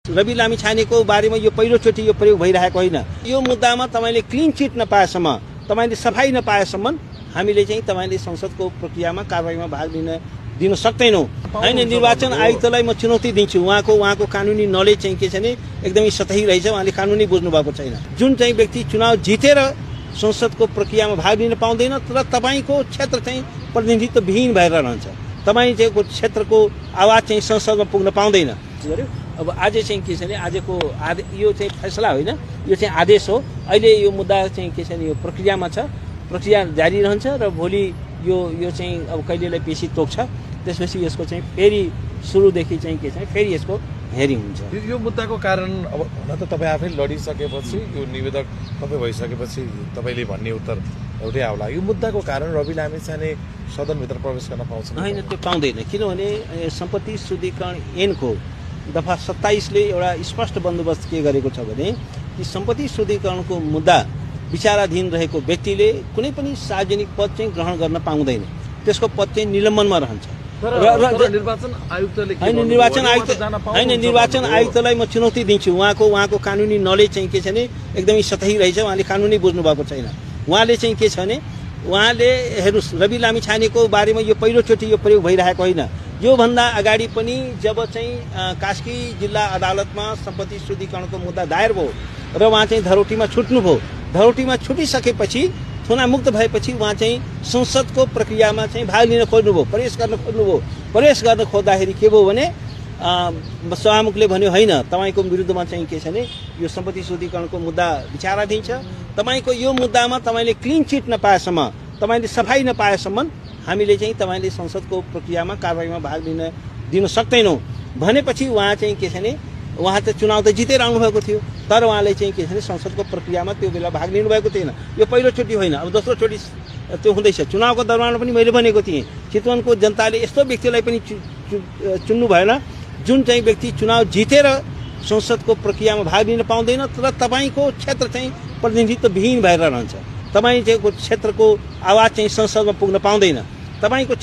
रवि लामिछानेको बारेमा यो पहिलोचोटि यो प्रयोग भइरहेको होइन। यो मुद्दामा तपाईले क्लिन चिट नपाएसम्म, तपाईले सफाई नपाएसम्म हामीले चाहिँ तपाईले संसदको प्रक्रियामा कारबाहीमा भाग दिन सक्दैनौँ। हैन, निर्वाचन आयुक्तलाई म चुनौती दिन्छु। उहाँको कानुनी नलेज चाहिँ के छ भने एकदमै सतही रहेछ। उहाँले कानुनी बुझ्नु भएको छैन। जुन चाहिँ व्यक्ति चुनाव जितेर संसदको प्रक्रियामा भाग लिन पाउँदैन तर तपाईको क्षेत्र चाहिँ प्रतिनिधित्व विहीन भएर रहन्छ। तपाईको क्षेत्रको आवाज चाहिँ संसदमा पुग्न पाउँदैन। अब आज चाहिँ के छ भने आजको यो चाहिँ फैसला होइन, यो चाहिँ आदेश हो। अहिले यो मुद्दा चाहिँ के छ भने यो प्रक्रियामा छ, प्रक्रिया जारी रहन्छ र भोलि यो चाहिँ अब कहिलेलाई पेशी तोक्छ, त्यसपछि यसको चाहिँ फेरि सुरुदेखि चाहिँ के छ भने फेरि यसको हेरिङ हुन्छ। यो मुद्दाको कारण अब हुन त तपाईँ आफै लडिसकेपछि, यो निवेदक तपाईँ भइसकेपछि तपाईँले भन्ने उत्तर एउटै आउला। यो मुद्दाको कारण रवि लामिछाने सदनभित्र प्रवेश गर्न पाउँछ? होइन, त्यो पाउँदैन। किनभने सम्पत्ति शुद्धिकरण ऐनको दफा 27ले एउटा स्पष्ट बन्दोबस्त के गरेको छ भने कि सम्पत्ति शुद्धिकरणको मुद्दा विचाराधीन रहेको व्यक्तिले कुनै पनि सार्वजनिक पद चाहिँ ग्रहण गर्न पाउँदैन। त्यसको पद चाहिँ निलम्बनमा रहन्छ। निर्वाचन आयुक्तलाई म चुनौती दिन्छु। उहाँको कानुनी नलेज चाहिँ के छ भने एकदमै सतही रहेछ। उहाँले कानुनी बुझ्नु भएको छैन। उहाँले चाहिँ के छ भने उहाँले हेर्नुहोस्, रवि लामिछानेको बारेमा यो पहिलोचोटि यो प्रयोग भइरहेको होइन। योभन्दा अगाडि पनि जब चाहिँ कास्की जिल्ला अदालतमा सम्पत्ति शुद्धिकरणको मुद्दा दायर भयो र उहाँ चाहिँ धरोटीमा छुट्नुभयो। धरोटीमा छुटिसकेपछि, थुनामुक्त भएपछि उहाँ चाहिँ संसदको प्रक्रियामा चाहिँ भाग लिन खोज्नुभयो, प्रवेश गर्न खोज्नुभयो। प्रवेश गर्न खोज्दाखेरि के भयो भने सभामुखले भन्यो होइन, तपाईँको विरुद्धमा चाहिँ के छ भने यो सम्पत्ति शुद्धिकरणको मुद्दा विचाराधीन छ। तपाईँको यो मुद्दामा तपाईँले क्लिन चिट नपाएसम्म, तपाईँले सफाई नपाएसम्म हामीले चाहिँ तपाईँले संसदको प्रक्रियामा कारबाहीमा भाग दिन सक्दैनौँ भनेपछि उहाँ चाहिँ के छ भने उहाँ त चुनाव त जितेर आउनुभएको थियो तर उहाँले चाहिँ के छ भने संसदको प्रक्रियामा त्यो बेला भाग लिनुभएको थिएन। यो पहिलोचोटि होइन, अब दोस्रोचोटि त्यो हुँदैछ। चुनावको दौरानमा पनि मैले भनेको थिएँ, चितवनको जनताले यस्तो व्यक्तिलाई पनि चुन्नु भएन जुन चाहिँ व्यक्ति चुनाव जितेर संसदको प्रक्रियामा भाग लिन पाउँदैन तर तपाईको क्षेत्र चाहिँ प्रतिनिधित्व विहीन भएर रहन्छ। तपाईको क्षेत्रको आवाज चाहिँ संसदमा पुग्न पाउँदैन। तपाईको